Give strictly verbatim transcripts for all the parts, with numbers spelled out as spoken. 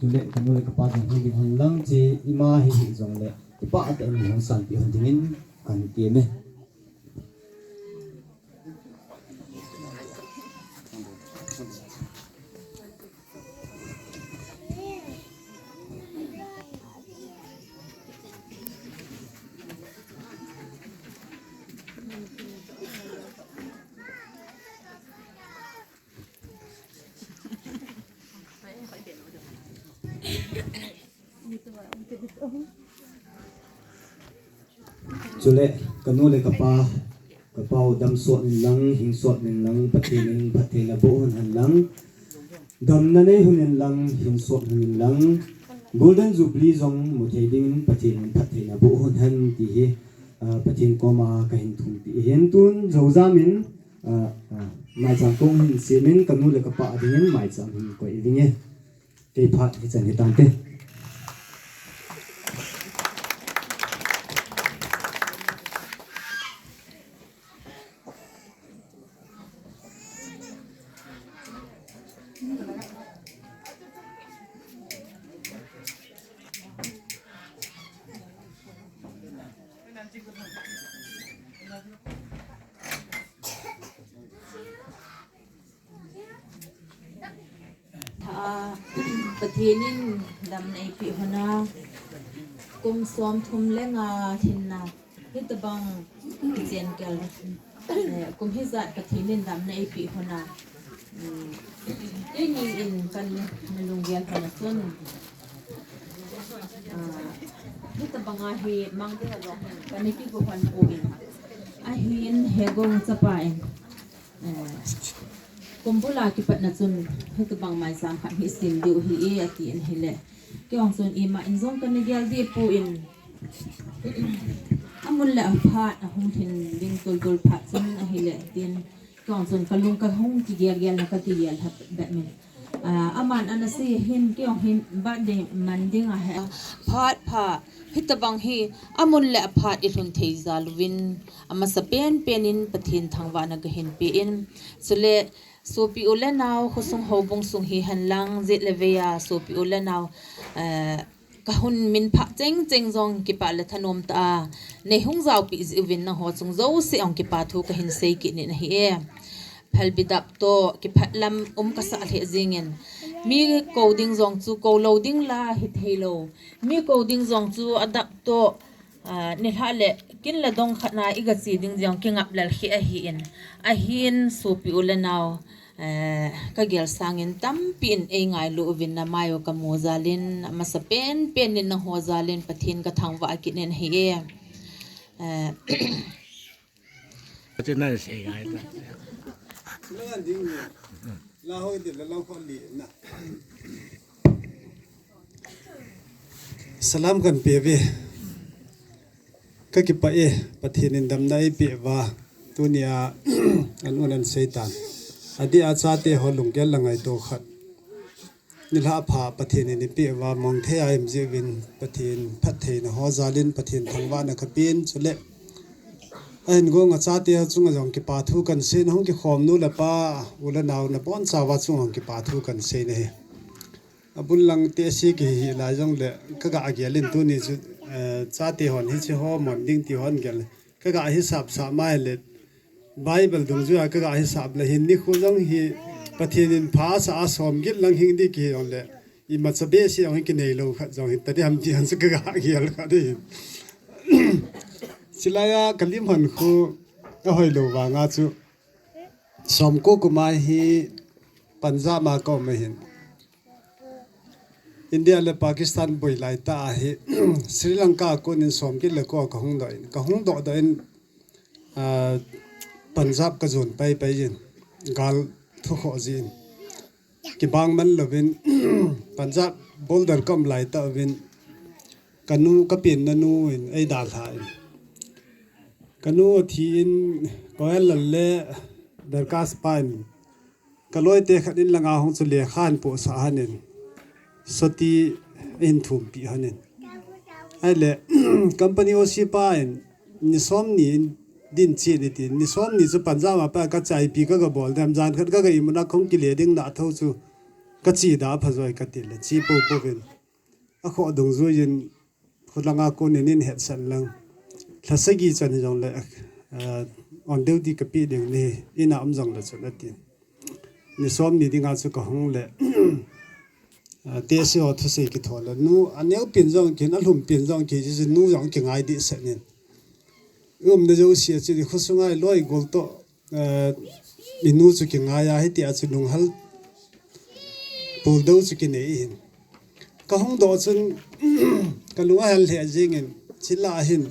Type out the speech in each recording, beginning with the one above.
Tule kanu le kapa jong hung ding hen lang, hiche ima hi hijongle kipah tah in hung sanpeh hon dingin kahin tem e. Chule kanu le kapa, kapau, damsot in lang, hingsot in lang, Pathen in phattheina boh hon hen lang, damna nei hon in lang, hingsot hon in lang, Golden Jubilee jong muthei dingin Pathen in phattheina boh hon hen ti hi, ah, Pathen koma kahin thumpi ahin. Tun joujam in, ah, ah, maicham kong hin semin, kanu le kapa dingin maicham hin koi ding e. Kei phat hichan hitante. Tha, Pathen in damna eipeh hon a, kum somthum le nga lhinna, hitobang kichen kel, eh, kum hijat Pathen in damna eipeh hon a, um, keini in kana lunggel hon a chun, ah, hitobang a hi mang ding a jong kana kigo hon poi. Ahin Hegou chapa in, eh, kum bul a kipatna chun hitobang maicham khat hi sem diu ahi e, atin ahile, kei jong chun ima in jong kana gel deh poi, amun le aphat ahung lhin ding tultul phat chun ahile, tin kei jong chun kalung kahung kigel gel na, kakigel lha bet min. Ah, aman ana sei hin, kei jong hin birthday man ding ahi. Phat pha, hitobang hi amun le aphat ilhun thei jal uvin, amasa penpen in Pathen thangvahna kahin pe in. Chule sopi u le nao, khosung houbung sung hihen lang, jet le vei a sopi u le nao, eh, kahung min phah cheng cheng jong kipah le thanom tah a nei hung jaopeh jeh uvin, nangho chung jouse a jong kipa thu kahin sei kit in ahi e. Phalbi dap toh kiphat lam um kasah lheh jeng in, mi kou ding jong chu kou lou ding la hithei lou, mi kou ding jong chu adap toh, ah, nilhah le kin le dong khat na iga che ding jong kingap lel kheh ahin, ahin sopi u le nao, eh, kagel sangin tampi in eingailu uvin, namai u kamu jal in, amasa penpen in nangho jal in Pathen kathangvah kit in ahi e. Eh, Pathen na sei ngai ta. Salam kahin pe uve. Kakipah e, Pathen in damna eipeh uva, tunia an un an sei tan. Adeh a chate ho lunggel le ngaito khat, nilhah pha Pathen in eipeh uva, mong thei a um jeh uvin Pathen phattheina ho jal in Pathen thangvahna kapen, chule ahin gong a chate ho chunga jong kipa thu kahin sei, nahung kikhom nu le pa, u le nao nabonchauva chunga jong kipa thu kahin sei nahi. Abul lang te si kihi lai jongle, kaga gel in tuni chu, eh, chate hon hiche ho mon ding ti hon gel, kaga hisap sap mai le, Bible dungjuia kaga hisap le hin nikho jong hi Pathen in pha asah a som get lang hing ding kihi jongle, imacha behseh jong hi kinei lou khat jong hita ding ham ti hon chu kaga gel kha ding. Chulai a kalim hon khu ahoi lou vanga chu, som ko kum a hi Punjab a kaum ahin, India le Pakistan boi lai tah a hi Sri Lanka a kon in som get le ko kahung doh in, kahung doh doh in, ah, Punjab kajon pai pai jin, gal thu khoh jin, kibang man louvin, Punjab border kaum lai tah uvin, kanu, kapenna nu in eidalha in, kanu athi in, Koyal Lal le Darkas pa in, kaloite khat in langa hung chu lekha ahin pohsah hon in, soti ahin thumpi hon in. Ahile, company O C pa in, ni som ni in din che in ati, ni som ni chu Punjab a pa kachaipi kaga bol dem, jan khat kaga imu na kahung kile ding na tho chu, kachi da pha joi kati le, chi popo vin. Akhoh dungjuiyin, khulanga konin in hetsan lang. Lha sagi chan jongle, eh, on duty kape ding nahi, ina um jongle chun atin. Ni som ni dinga chu kahung le, eh, tehse ho thusei kithol le. Nu, aneo pin jong kihin, alhum pin jong kihi, nu jong kingai dehset in. Umna jouse chu ni khosunga loi gol to, eh, inu chu kingai a, hitia chu lunghal pul deu chu kinei hin. Kahung doh chun, kalung ahel lheh jingin, chila hin,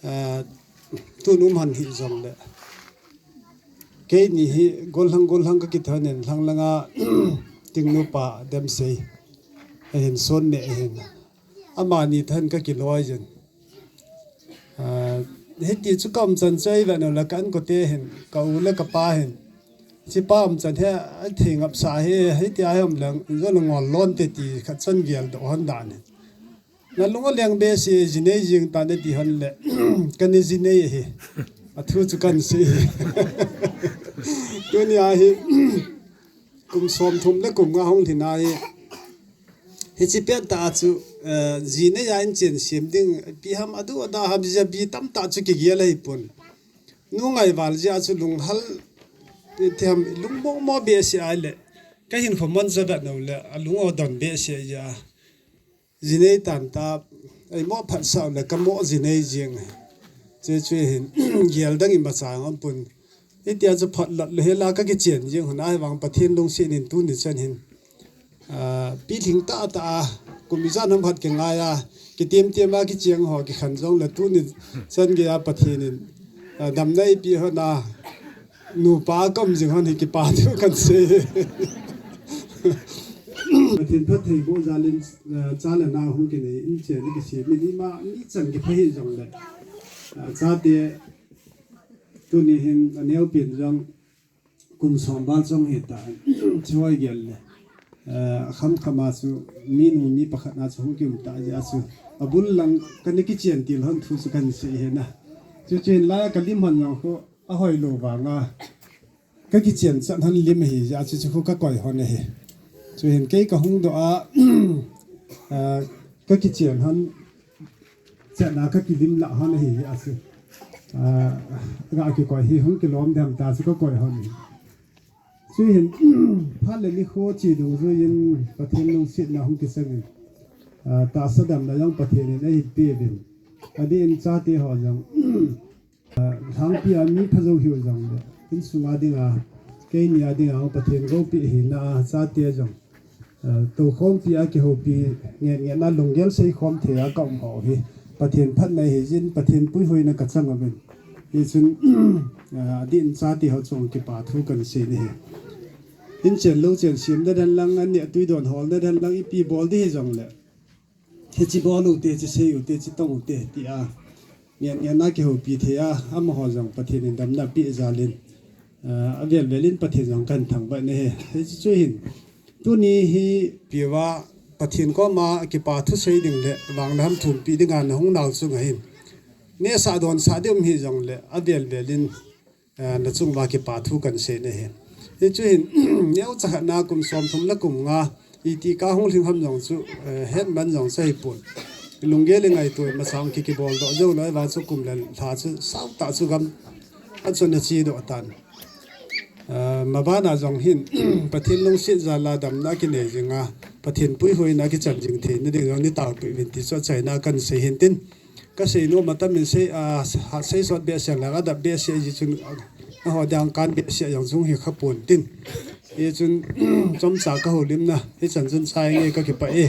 eh, tun um han hi jongle. Keini hi golhang golhang kakithonin, lhanglanga Tingnu pa Demsei ahin son ne ahin. Amani than kakiloi jin. Ah, hiti chu ka umchan chu eivet nau le ka inkote hin, ka u le ka pa hin. Hiche pa umchan hi athei ngapsa hi, hitia hi um leng, injo le ngol lon te ti khat chan geldoh hon dan hi. Nalung aleng behseh, jinei jing tan nati hon le, kana jinei ahi. Athu chu kansei. Tunia hi, kum somthum le kum nga hung lhin ahi. Hiche pettah a chu, eh, jinei a inchen sem ding, ipi ham adu ada ham jabi tamtah chu kigel ahipon. Nu ngaival jeh a chu lunghal, ipi ham lungmomo behseh ahile. Kahin khoman javet nau le, alung odon behseh jeh a. Jinei tan ta, eimo phatsah le kamo jinei jing. Chuche chu hin, gel dang imacha ngam pon. Hitia chu phat lat le hela kakichen jing hon ahivang Pathen lungset in tuni chan hin. Ah, pilhing tahtah a, kum ijat ham khat kingai a, kitim tim a kicheng ho kikhen jongle tuni chan geiya Pathen in, ah, damna eipeh hon a, nupa ka um jing hon hi kipathu kansei. Pathen phattheiboh jal in, ah, cha le nao hung kinei in chen kisem in ima nichan kipha hi jongle. Ah, chate tuni hin aneo pin jong kum som val chong hita, choi gel le. Eh, akham khama chu, minu mi pakhat na chu hung kium ta jeh a chu. Abul lang kana kichen til hon thu chu kansei hina. Chuche hin la kalim hon jong khu, ahoilou vanga. Kakichen chan hon lim ahi jeh a chu chu khu kakoi hon ahi. Chuhin kei kahung doh a, eh, kakichen hon Chenna kakilim lah hon ahi, ahi. Ah, ga kikoi hi hung kilom dem ta chu kakoi hon ahi. Chuhin, phat le nikho che dungjuiyin Pathen lungsetna hung kisang in. Ah, tahsa damna jong Pathen in eihin peuvin. Adeh in chate ho jong. Ah, lhangpi a mi pha jou hiu jongle, insunga dinga, keini a dinga, Pathen goupi hina a, chate jong. Ah, toukhompi a kihoupi, ngen ngen a lunggel seikhom thei a ka um ho hi. Pathen phatna hijin, Pathen puihoina kachang uvin. Hichun, ah, adeh in chate ho chunga kipa thu kansei nahi. Inchen louchen semna dan lang, anneh twi don holna dan lang, ipi bol ding hijongle. Hiche bol u te, hiche sei u te, hiche tong u te, tia. Ngen ngen a kihoupi thei a, amaho jong Pathen in damna peh jal in. Ah, avel vel in Pathen jong kahin thangvah nahi. Hiche chu hin. Tuni hi pia Pathen koma kipa thu sei ding le, vang le ham thumpi dinga nahung nau chunga hin. Nehsah donsah ding um hijongle, avel vel in Eh, nachunguva kipa thu kansei nahi. Hichu hin, neocha khat na kum somthum le kum nga, iti kahung lhing ham jong chu, eh, hetman jong chu ahipon. Lunggel le ngaito, masang ki kibol doh jou lou, ahivang chu kum le lha chu, sautah chu gam, achun ache doh tan. Eh, mabana jong hin, Pathen lungset jal a damna kinei jinga, Pathen puihoina kichan jing theina ding jong neitaopeh uvin ti chu achaina kansei hin tin. Kasei nom atam in sei, ah, sei sot behseh lang, adap behseh ji chun, ah, aho dang kan behseh jong chung hi khapon tin. Hichun, chomcha kahoulimna, hichan chun chai nge kakipah e.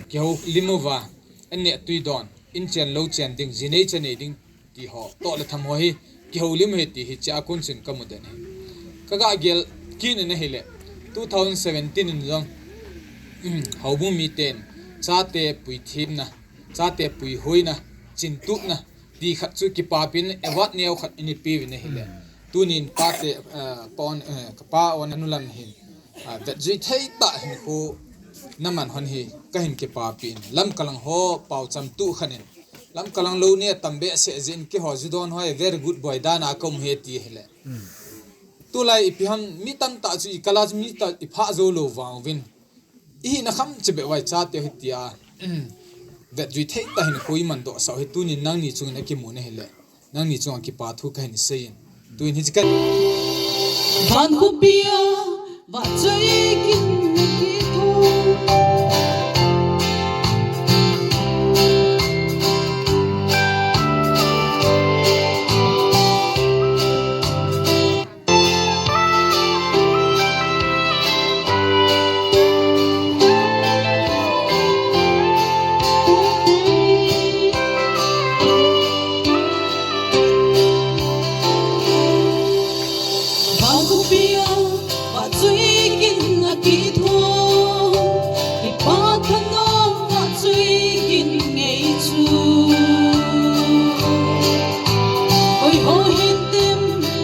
Kihoulim uva, anneh twi don, inchen louchen ding, jinei chanei ding, ti ho, toh le tham ho hi, kihoulim u ahi ti hi, hichea kon chun kamu den ahi. Kaga gel kit in ahile, two thousand seventeen in jong, um, houbung miten, chate puithemna, chate puihoina, chintupna, ti khat chu kipapin award neo khat eipeh uvin ahile. Tunin pate, eh, pa on, eh, kapa on anu lam hin, ah, vetjui thei tah hinkho naman hon hi, kahin kipapin. Lamkalang ho, paocham tu khat in. Lamkalang lou neh tam behseh jeh in keiho ju don ho hi very good boy dan a kaum e ti ahile. Hmm. Tulai ipi ham, mi tamtah chu i kala chu mi ta i pha jou lou vang uvin. I hina kham che be vai cha te hi tia. Vet jui thei ta hin koi man doh sa hi tunin nangni chungin akimu na hile. Nangni chunga kipa thu kahin seiyin. Tuin hi chikan. Van khopia, va choi kin ki thu. Van khopia, va choi kin a kitho. Kipa thanom va choi kin ngei chu. Koi ho hin tem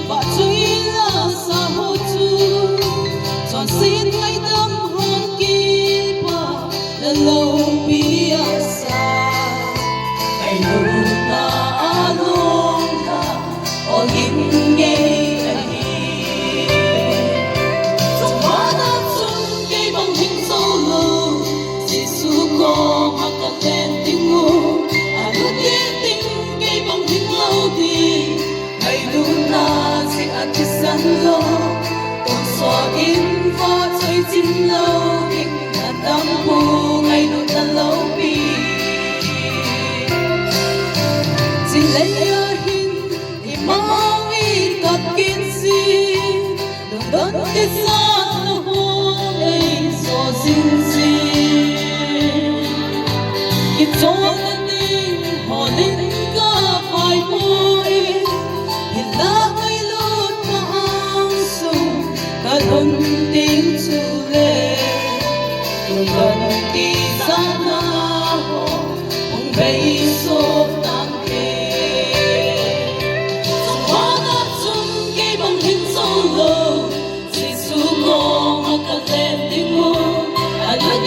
va choi la sa ho chu. Chonset ngaidam hon kipa. Na loupi asa, ngailutna a lungkha, o gin ngei ahi. Chungvana chun kei bang hing jou lou, Jesu koma ka len ding u, a lut ding kei bang hing lou ding. Ngailutna cheh a kisan lou, tonsot in vahchoi chim lou ding, na tampu ngailutna loupi. Chilei a hin, i mao i kap kit jin, lungdon kisatna hon ei so jing jin. Kichonna ding holin ka paipoi, hinla ngailutna angsung ka lhun ding chule, lungdon kisatna ho hung bei sop tante. Chungvana chun kei bang hing jou lou, Jesu koma ka len ding u, a lut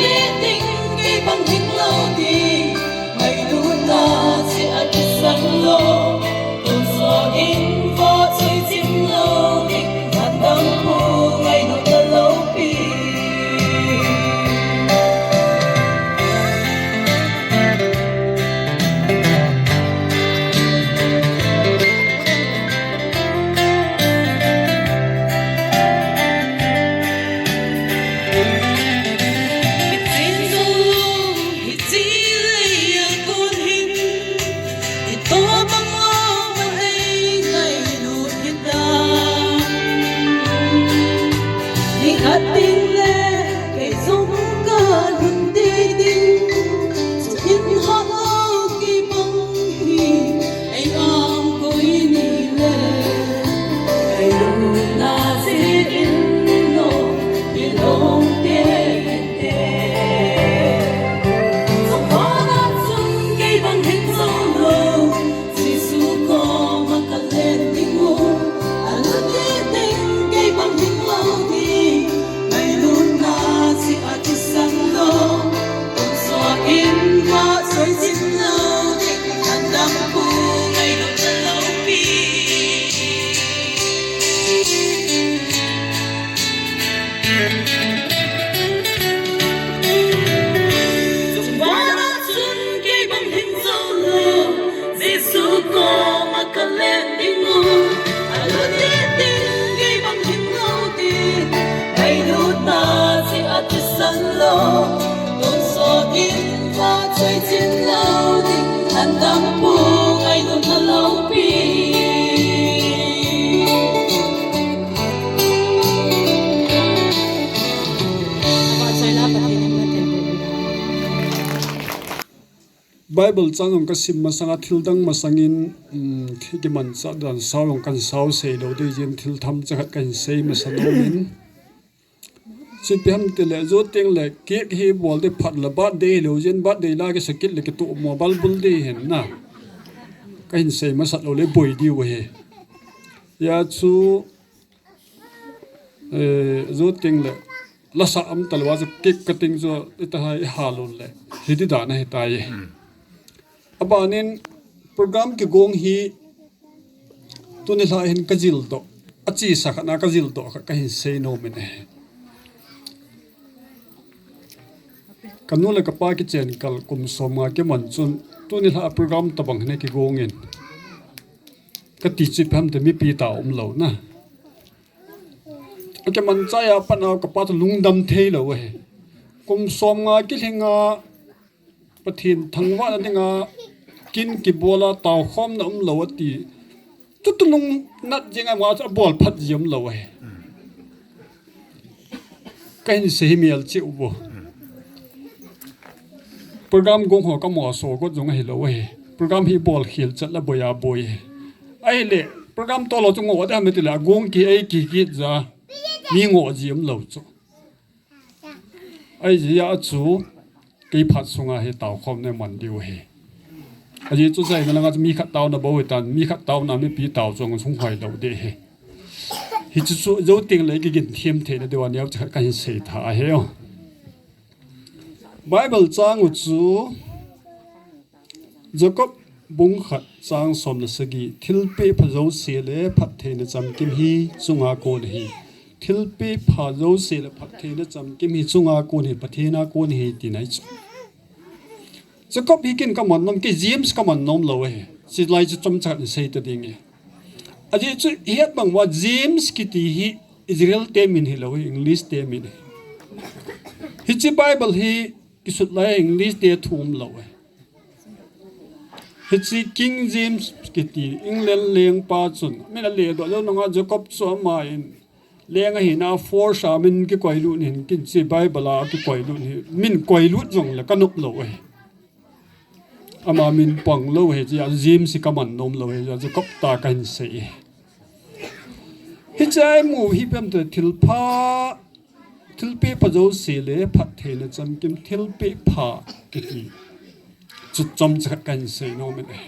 ding kei bang hing lou ding. Ngailutna cheh a kisan lou, tonsot in vahchoi chim lou ding, na tampu ngailutna loupi. Nikhat ding le kei jong ka lhun ding ding, chu in hah lou kibang hi ei angkoi ni le. Kei lungna cheh in lou, i lungte inte. Chungvana chun kei bang hing jou lou, Jesu koma ka len ding u, a lut ding kei bang hing lou ding. Ngailutna cheh a kisan lou, tonsot in vahchoi chim lou ding, na tampu ngailutna loupi. Chungvana chun kei bang hing jou lou, Jesu koma ka len ding u, a lut ding kei bang hing lou ding. Ngailutna cheh a kisan lou, tonsot in vahchoi chim lou ding, na tampu ngailutna loupi. Bible chang jong ka sim masanga thil dang masangin, um, kimanchah dan sao jong kan sao sei lou ding jin thil themcha khat kan sei masa nom in. Chu ipi ham tile, jou teng le, cake hi bol ding phat le, birthday lou jin, birthday la kisa kit le, kitoh mobile bul ding hin na. Ka hin sei masat lou le, boi diu ahi. Hia chu, eh, jou teng le, lasa um talou a chu cake cutting chu, ita hai i hal un le, hiti dan ahi tai. Abanin program kigong hi tuni lha hin ka jil doh. achesa khat na kajildoh khat kahin sei nom in e. Kanu le kapa kichen kal kum som nga kiman chun, tuni lha program tabang hina kigong in, kati chu ipi ham itile mipi tao umlou na. Akiman chai a pat a kapa chu lungdam thei lou ahi. Kum som nga kilhing a Pathen thangvahna dinga kin kibol a taokhomna umlou ati. Chuti lungnat jing a ama chu abol phat ji umlou ahi. Kahin sei hi mial cheh uvo. Program gong ho kamo so got jong ahilou ahi. Program hi bol khel chat la boi a boi ahi. Ahile program tolou chu ngoh ding ham itile agong ki ei ki kit ja mi ngoh ji umlou chu. Ahijeh a chu kei phat sunga hi taokhomna iman diu ahi. Ajeh chu jaina langa chu mi khat taona bou hitan, mi khat taona mipi tao chu ahung hoilou ding ahi. Hichu chu jou tengle kigin them theina diuva neocha khat kahin sei tha ahi o. Bible chang u chu Jacob bung khat chang som le sagi, thilpeh pha jouse le phattheina chamkim hi chunga kon ahi. Thilpeh pha jouse le phattheina chamkim hi chunga kon ahi, Pathen a kon ahi tina ahi chu. Jacob hi ken kaman nom, kei James kaman nom lou ahi. Chulai chu chomcha khat sei ta ding e. Ajeh chu ihet bang uva James kiti hi Israel te min hilou ahi, English te min ahi. Hiche Bible hi kisut lai English te thu umlou ahi. Hiche King James kiti England lengpa chun, min aledoh jou nunga Jacob chu aman leng ahina force a min kikoilut in ken hiche Bible a kikoilut hi, min koilut jongle kanop lou ahi. Ama min pang lou ahi, hichea James hi kaman nom lou ahi, Jacob tah kahin sei e. Hichea imu hi ipi ham itile thilpha, thilpeh pha jouse le phattheina chamkim, thilpeh pha kiti chu chomcha khat kahin sei nom in e.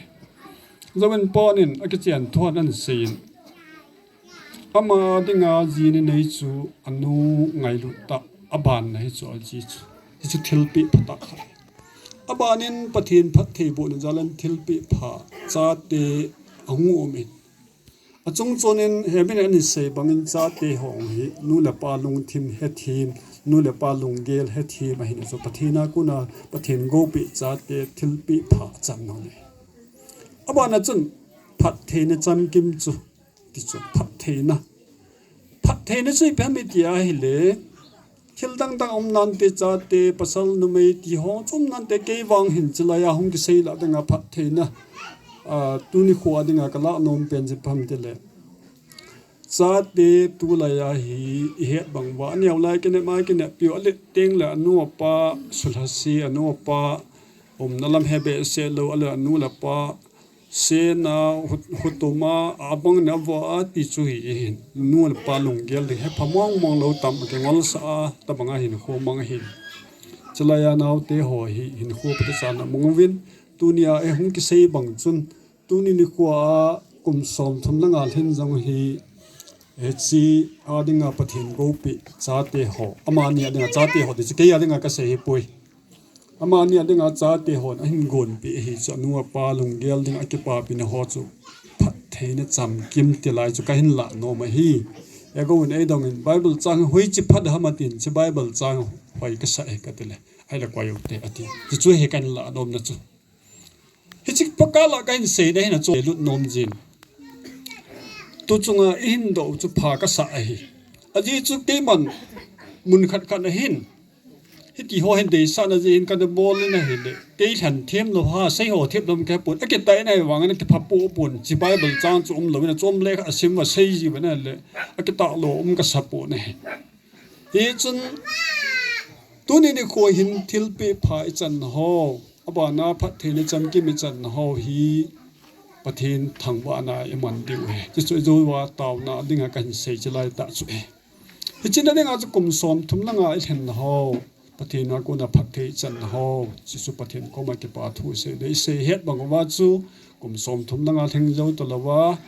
Jouvin pon in akichen thu ahin seiyin, ama dinga ji ni nei chu anu ngailut tah, abanna hi chu aji chu. Hichu thilpeh phatah khat. Abanin Pathen phattheibohna jal in thilpeh pha chate ahung um in, achung chon in hebin ahin sei bangin chate ho hi nu le pa lungthim hethem, nu le pa lunggel hethem ahin, chu Pathen a kona Pathen goupeh chate thilpeh pha achan nom e. Abana chun phattheina chamkim chu, ti chu phattheina. Phattheina chu ipi ham iti ahile, thil dangdang um nante, chate, pasal numei ti ho chu um nante, kei vang hin chulai a hung kisei lah dinga phattheina, a, tuni khoa dinga kalah nom pen chu ipi ham itile, chate tulai a hi ihet bang uva, aneo lai kinep a kinep piu, alet tengle anu apa sulhase, anu apa umna lam hebehseh lou, ahile anu le apa sena, hu-, hutum a, abang in avoh a ti chu hi ahin. Nu le pa lunggel ding hepha mong mong lou tam, akingolsah a, tobang a hinkho mang ahin. Chulai a naote ho hi hinkho phatechan amang uvin, tunia ihung kisei bang chun, tuni nikhoa kum somthum le nga lhin jong hi, hiche a dinga Pathen goupeh chate ho, amani a dinga chate ho ti chu kei a dinga kasei ahipoi. Amani a dinga chate hon ahin gonpeh ahi chu, anu apa lunggel ding akipapina ho chu phattheina chamkim tilai chu kahin lah nom ahi. Egouvin eidongin Bible chang hoiche phat ham atin, hiche Bible chang hoi kasah e katile, ahile koi ute ati. Chuchu hi kahin lah nomna chu. Hiche pakal a kahin seina hina chu lut nom jin. Tu chunga ihin doh u chu pha kasah ahi. Ajeh chu keiman mun khat khat a hin, hiti ho hin deisahna jeh hin kana bol in ahile, kei lhanthem lou ham, seiho thep lou ham kahepon, akitah in ahivangin akipha poupon, hiche Bible chang chu umlou in achom le khat asim uva sei jiuvin ahile, akitah lou um kasa pon ahi. Hichun, tuni nikho hin thilpeh pha ichanna ho, abana phattheina chamkim ichanna ho hi Pathen thangvahna iman diu ahi. Chuchu ijouva taona dinga kahin sei chulai tah chu ahi. Hiche na dinga chu kum somthum le nga ilhenna ho, Pathen a kona phatthei ichanna ho, chuchu Pathen koma kipa thu isei le, isei het bang uva chu kum somthum le nga lhing jou talouva,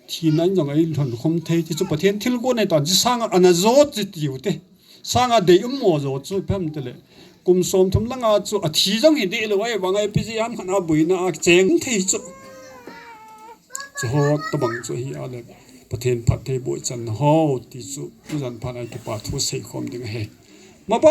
thina in jong eilhon khum thei, chuchu Pathen thilgon ahitan, hiche sanga ana jo chu tiu te. Sanga deium mo jo chu ipi ham itile, kum somthum le nga chu athi jong hi dehlou ahivanga ipi jeh ham khat a boina a cheng thei chu. Chuho tobang chu ahi ale. Pathen phattheiboh ichan ho ti chu tujan phat a kipa thu seikhom ding ahi.